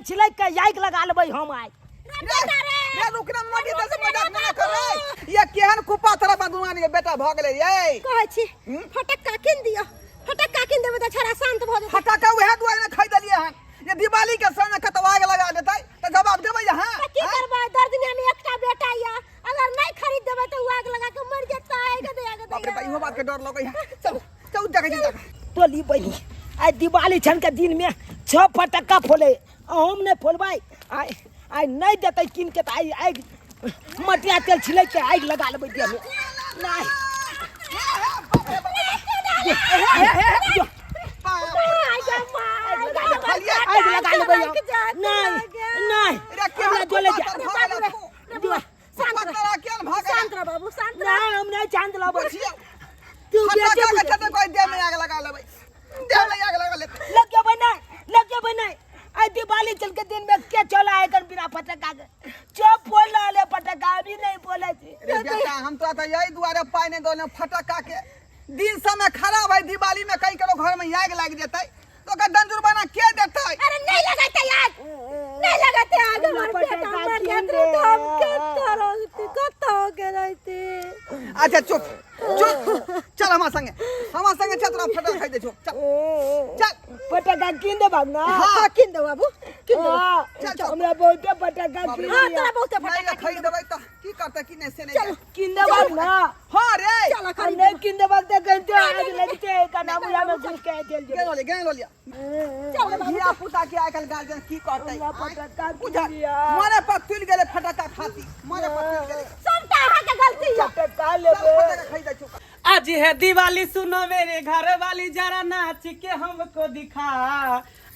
छिलक के आगि लगा लेबै हम आइ। रे बेटा रे, रे रुक ना, मटी तेल से मजाक ना कर रे। ये केहन कुपा तरह बदुआनी के बेटा भ गेलै रे। कहै छी फटक्का कीन दिअ, फटक्का कीन देबै तऽ छोड़ा शांत भऽ जेतै। फटाका उएह दुआरे ने खरीदलियै हन जे दिवाली के समय कतौ आगि लगा देतै तऽ जवाब देबै अहाँ? तऽ की करबै, दर दुनिया में एकटा बेटा यऽ, अगर नहीं खरीद देबै तऽ उ आगि लगा के मरि जेतै। गे दैया, गे बाप रे दैया। बा, इहो बात के डर लगै है। चल चल, देखै छी देखै। तोली बहिनी, आइ दिवाली छन के दिन में 6 फटक्का फोले, हम नहीं फोलबै। आइ आइ नहीं देतै कीन के तऽ आइ आगि मटिया तेल छिलक के आगि लगा लेबै देह में। नहीं आगि लगा लेबै हम। नहीं नहीं, हमरा जोले जा। शांत रह, शांत रह बाबू, शांत रह। नहीं, हम नहीं चांद लेबै। तू बेटे लग जेबै नहीं, लग जेबै नहीं। आइ दिवाली चल के दिन में के चला है कर बिना फटका के? चुप बोल रहा है, फटका अभी नहीं बोले छी। रे बेटा, हम तो यही दुआरे पाइ नहि दौलहुँ फटक्का के। दिन समय खराब है, दिवाली में कहीं करो घर में आगि लागि जेतै तो ओकर दंड जुर्माना के देतै? अरे नहीं लगाते आग, नहीं लगाते आग। हमर बेटा मर जात रहे तो हम कतौ रहती, कतौ के रहती। अच्छा चुप चुप, चल हमार संगे, हमार संगे चल, तोरा फटक्का खाइ दे छौ, चल चल। फटक्का कीन दे बाबू ना। हाँ कीन दे बाबू, कीन दे। हाँ, चल, चल। हमरा बहुते फटक्का बाप रे। कीन हाँ दिया। तोरा बहुते नहीं फटक्का खरीद देबै तऽ की करतै की नहि से नहि चल। कीन दे बाबू ना। हाँ रे। चल हम खरीद। नहीं कीन दे बाबू तऽ कहिते आग लगते कना मुरा में घुस के चल जेबै। गेल गेल लिया। चल बाबू। धिया पुता के आइ काल्हि गार्जियन की करतै? हमरा फटक्का कीन बुझल दिया। मरे पर तुलि गेलै, फटक्का खाती मरे पर तुलि गेलै। सबटा अहाँके गलती यऽ। फटक्का चल लेबै। फटक्का खरीदै छौ। आज है दिवाली, सुनो मेरे घर वाली, जरा नाच के हमको दिखा।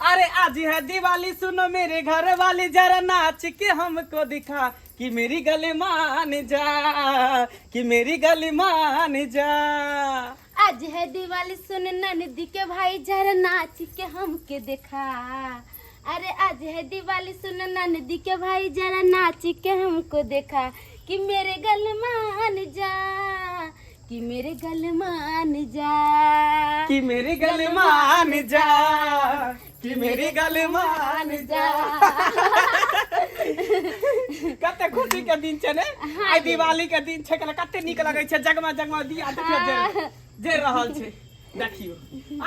अरे आज है दिवाली, सुनो मेरे घर वाली, जरा नाच के हमको दिखा कि मेरी गली मान जा, कि मेरी गली मान जा। आज है दिवाली, सुन ननदी के भाई, जरा नाच के हमके देखा। अरे आज है दिवाली, सुन ननदी के भाई, जरा नाच के हमको देखा कि मेरे गल मान जा, कि मेरे गल मान जा, कि मेरी गली मान जा, कि मेरी गली मान जा। कते खुशी के दिन छै ने आइ, दिवाली के दिन छै। कते नीक लगै छै, जगमा जगमा दिया देखियौ जरि जरि रहल छै। देखियौ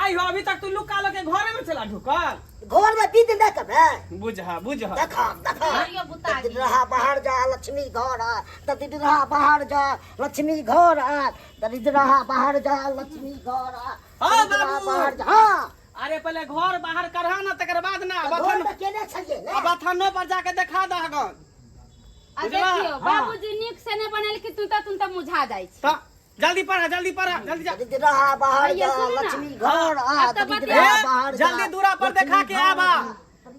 आइ हो, अभी तक तू लुका लके घरे में चला ढुकल। घर में बीत नहीं कबे। बुझा बुझा। देखा देखा। घरियो बुता गेल। दरिद्रहा बाहर जा, लक्ष्मी घर आ। दरिद्रहा बाहर जा, लक्ष्मी घर आ। दरिद्रहा बाहर जा, लक्ष्मी घर आ। हाँ, दरिद्रहा बाबू। बाहर जा। हाँ। अरे पहले घर बाहर करहा ना, तकर बाद ना घर बथन में केने छलियै ने? आ बथनो पर जाके देखा दहगन। आ बुझला? देखियौ हाँ। बाबूजी नीक से नहि बनेलखिन, तुम तऽ मुझा जाइ छी। त जल्दी पढ़ा, जल्दी पढ़ा, जल्दी जा। दरिद्रहा बाहर भैया, जा, सुनू ना। लक्ष्मी घर आ। आब तऽ दरिद्रहा ए, बाहर जा, जल्दी दूरा पर लक्ष्मी देखा के घर आबा। आ।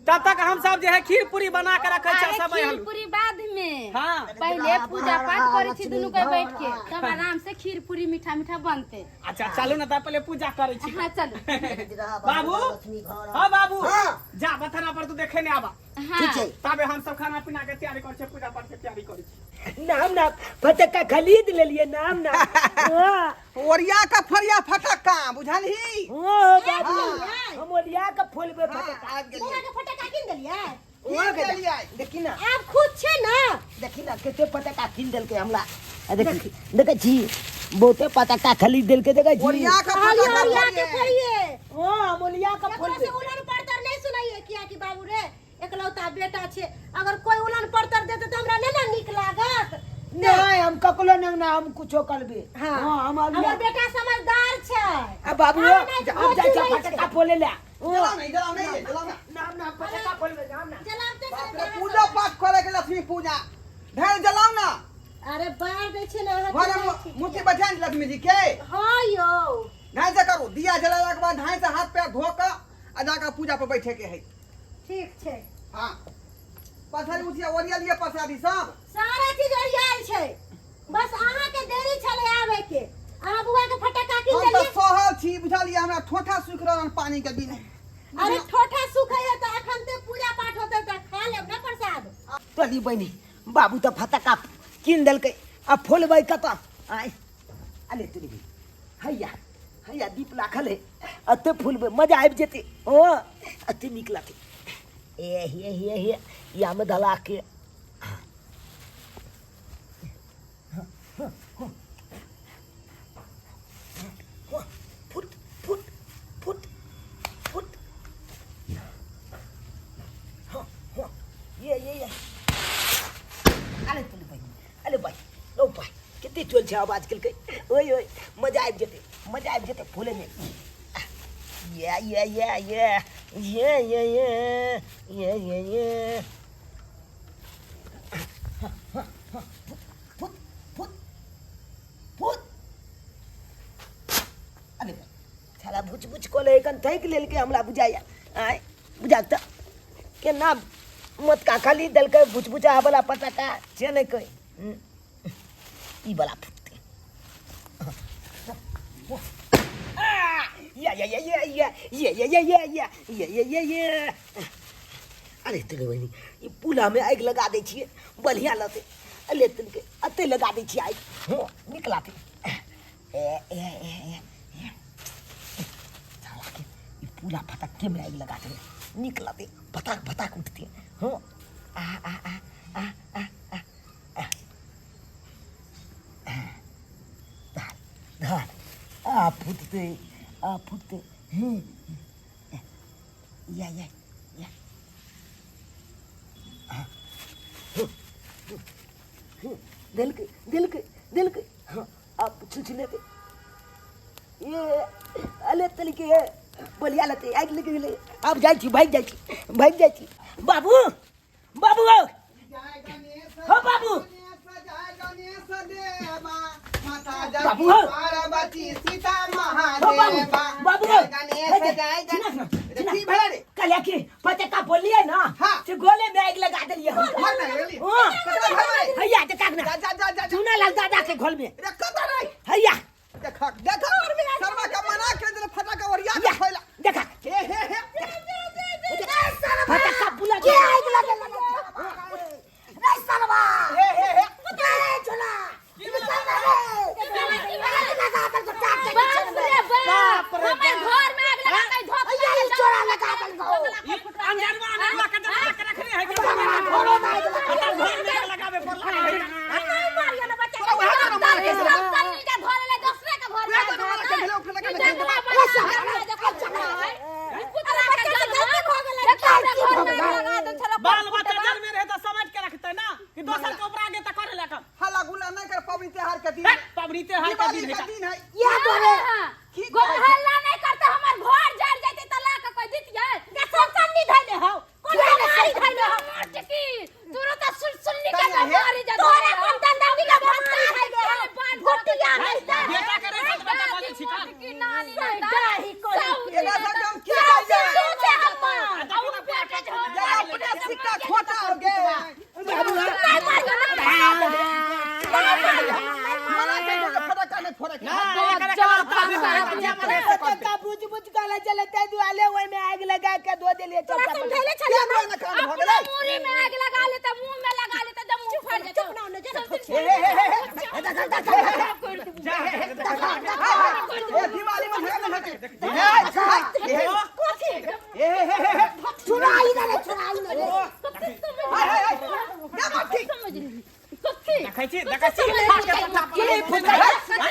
तब तक हम सब जे है खीर पूरी बना के रखे अरे छी सब खीर हलू। पूरी बाद में, हाँ। पहले पूजा पाठ करै छी दुनू के बैठ के, आ। तब आराम से खीर पूरी मीठा मीठा बनते। अच्छा चलू ना, तब पहले पूजा करै छी। हाँ चलू। दरिद्रहा बाहर बाबू। जा, लक्ष्मी घर आ। हाँ बाबू। हाँ। जा बथना पर तू देखे ने आबा। हाँ। ठीक छै। तबे हम सब खाना पीना के तैयारी करै छी, पूजा पाठ के तैयारी करै छी। नाम ना फटक्का खरीद लेलिए, नाम ना। हाँ। ओरिया का फरिया फटक्का बुझलही? हाँ बाबू, हम ओरिया के फोलबे फटक्का। आबि गेलियै। बौआ के फटक्का कीन देलियै? की देलियै? देखी ना। आब खुश छै ना? देखी ना कते फटक्का कीन देलकै हमरा। आ देखी, देखै छी, बहुते फटक्का खरीद देलकै, देखै छी। ओरिया का कहलियै फटक्का ओरिया के फोड़ियै। फोड़ियै। हाँ, हम ओरिया के ककरो फोलबे। से उलन परतर नहीं सुनाइए, किया कि बाबू रे एकलौता बेटा छै, अगर कोई उलन परतर देते तऽ हमरा नहि ने नीक लागत। नहीं, हम ककरो नहीं ना, हम कुछो करबे। हाँ। हाँ, हम हमर बेटा समझदार छै। अब बाबू, हम नहि अब जाइ छी नहि छै। फटक्का फोले ले। जलाउ नहीं, जलाउ नहीं, जलाउ ना। नाम ना फटक्का फोलबे, नाम ना। जलाबते बाप रे, पूजा पाठ करे के लक्ष्मी पूजा ढेर जलाउ ना। अरे बार दै छै ने अहाँ। घर में मूर्ति बैठा ने लक्ष्मी जी के। हाँ यौ। ढाई से करू दिया जलाला के बाद ढाई से हाथ पैर धो के आ जाकर पूजा पर बैठे के है। ठीक छै। हाँ, पथरी उठिया ओरिया लिए प्रसादी सब। सारा चीज ओरियाल छै, बस अहाँ के देरी छलै आबै के। अहाँ बुआ के फटक्का कीन हम तऽ देलियै? सहल छी बुझलियै, हमरा ठोठा सुखि रहल हन पानी के बिना। अरे ठोठा सुखै है तऽ अखन ते पूजा पाठ होतै तऽ खा लेब ने प्रसाद। तोरी बहिनी, बाबू तऽ फटक्का कीन देलकै, आ फोलबै कतऽ आय? अरे तोरी बहिनी, हैया हैया दीप राखल है, एते फूलबै मजा आबि जेतै। ओ एते नीक लगतै। ए हे हे हे यामे धला के फुट फुट फुट फुट हाँ हाँ ये ये ये अरे तुली भाई अरे भाई लो भाई कते चोल छै आवाज केलकै ओय ओय मजा आबि जेतै मजा आबि जेतै फूलेमे ये ये ये ये ये ये ये ये ये ये फुट फुट फुट अरे साला भुच भुच कऽ ले एखन थाकि लेलकै हमरा बुझाइया आँय बुझा तऽ केना मोटका खाली देलकै भुचभुचा वाला पटाखा से नहि कहै ई वाला फुटतै या या या या या या या या या या या या या या अरे तेरे बहिनी ई पुलामे आगि लगा दै छियै बढ़िआँ लगतै अले तिनके एतै लगा दै छियै आगि हँ नीक लागतै ए ए ए ए ए साला के ई पूरा फटक्के में आगि लगा देबै नीक लगतै फटाक फटाक उठतै हँ आ आ आ आ आ आ आ धार धार आ फुटतै आ फुटतै हूँ या या या देलकै देलकै देलकै हँ आब छुछुलेतै ये अले तलिके बलिया लेतै आगि लागि गेलै आब जाइ छी भागि जाइ छी भागि जाइ छी बाबू बाबू हो हो बाबू बाबू हो हो बाबू बाबू हो सुना सुना सुना कल की पचक्का बोलिए ना हाँ। से गोले में आग लगा देलिए हम घर में लगलिए? हाँ। ककरा घर में? हैया ते काक ना जा जा जा जा चूना लाल दादा के घर में रे कत रे हैया देख देख शर्मा के मना के दिल फटाका ओरिया के या खोला देखा हे हे हे फटक्का बुला के आगि लगल रे सालबा हे हे हे रे चोला बाप रे बाप हमर घर में आग लगा के धोख ये चोरा लगा देलको अंगनवा अनरवा के दबा के रखने है कि घरो में आगि लगा घर में आग लगावे पड़ला है नहीं मारियो ना बच्चा तोरा वएह गाना मार के सब तन्नी के घर ले दूसरे के घर वएह गाना मार के भेलै, फटका लगा बाल बच्चा जल में रहे तो समझ के रखते ना कि दोसर के ऊपर आगे तक करे लेकर हल्ला गुल्ला नहीं कर पबनी त्योहार के दिन हे, पबनी त्योहार के दिवाली दिन है का का। दिन है या तोरे की कहै छै? हल्ला नहीं करते हमर घर जल जाते त ला के कोई दितियै सब तन्नी धैले हौ कोन मारी धैले हौ मोटकी तोरो त सुन सुन निकल कन्या हे। मारी जा तोरा कोन तंदावी का भत्ता धैले हौ घोटिया नहीं बेटा के रहे तो बेटा बोले छिका मोटकी नानी दाही कोई एकरा संग हम की करियै? बेटा जे अपने सिक्का खोटा हो गए मना के दे फटाका नहीं फोड़े के। ना एकरा के बाद जे मने से करते। फटक्का बुझ बुझ कले चले ते दुआले ओय में आग लगा के धो देलिए तोरा चौका पर। समझैले के छलियै दुआरे में कांड भऽ गेलै? मुरी में आग लगा लेता मुंह में लगा लेता जब मुंह फट जाता चुप ना होने जरा हे हे हे हे हे दिवाली में झगड़ा नहीं होते। हे हे हे हे हे हे चुराई ना रे चुराई ना रे हे हे हे ये मत की देखै छी देखै छी फाड़ के पत्ता पर चुने फुटै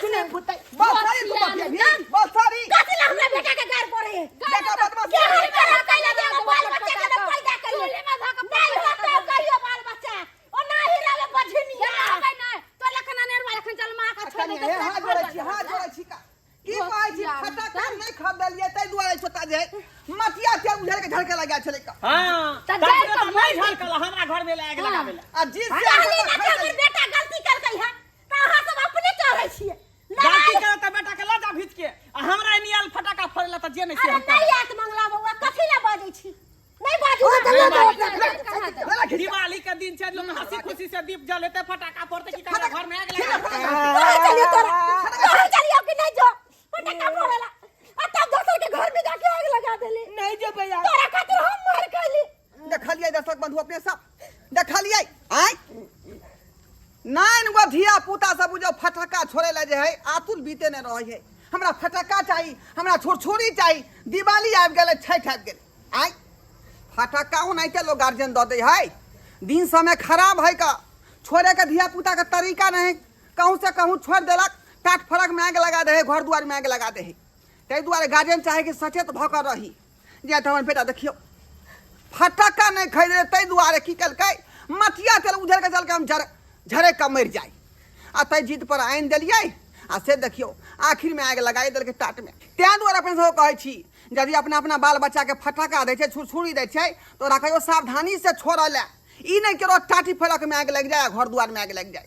चुने फुटै बस सारी तू बतिया भी बस सारी कथी ला हमरा बेटा के गार पड़े है देखा बदमाश के हर के रहते ले जाओ बाल बच्चा के पैदा करियो नहीं होते करियो बाल बच्चा ओ नाही रहे बझनिया कनिया हे हाथ जोड़ै छी हाथ जोड़ै छी का की कहै छी फटाका नहि खरीदलियै ताहि दुआरे छोटा जे मटिया तेल उझल के झलके लगा छलै का हां तऽ तब जाय तो कऽ नहीं झलकल हमरा घर में आग लगावे ला आ जी से कहली ना कि हमर बेटा गलती केलकै है त अहाँ सब अपने चढ़ै छियै गलती करे त बेटा के लऽ जा भीच के आ हमरा नियल फटाका फोड़े ला त जे नहीं से अरे हम नहीं आत मंगला बउआ कथी ला बाजै छी नहीं बाजू ओ तऽ लऽ जाओ अपना खिच दिवाली के दिन छै लोग हंसी खुशी से दीप जलेते फटाका फोड़ते की कहै घर में आग लगा कहाँ चलियो तोरा कहाँ चलियो कि नहीं जो पटाखा फोड़ेला आ तब दोसर के घर में जाके आग लगा देली नहीं जेबै यार तोरा खातिर हम मार खैली देखलियै दर्शक बंधु अपने सब देखलियै आँय नाइन गो धिया पुता सब जो फटक्का छोड़े ला जे है आतुल बीते ने रहे है हमरा फटक्का चाही हमरा छुरछुरी चाही दिवाली आबि गेलै छठि आबि गेलै आँय फटक्का ओनाहिते लोग गार्जियन दऽ दै है। दिन समय खराब है का, छोड़े के धिया पुता के तरीका नहीं, कहूँ से कहूँ छोड़ देलक, टाट फरक में आग लगा दे है, घर दुआर में आग लगा दे है। ताहि दुआरे गार्जियन चाहे कि सचेत भऽ कऽ रही जे हमर बेटा देखियौ फटक्का नहि खरीदे, ताहि दुआरे की केलकै, मटिया तेल उधेर के चलके हम जर झरे कऽ मरि जाय, आ ताहि जिद पर आनि देलियै, आ से देखियौ आखिरमे आगि लगाइ देलकै टाटमे। ताहि दुआरे अपने सबके कहै छी, यदि अपना अपना बाल बच्चाके फटक्का दै छै, छुरछुरी दै छै, तऽ ओकरा कहियो सावधानीसँ छोड़ऽ लए, ई नहि केकरो टाटी फड़कमे आगि लागि जाय आ घर दुआरमे आगि लागि जाय।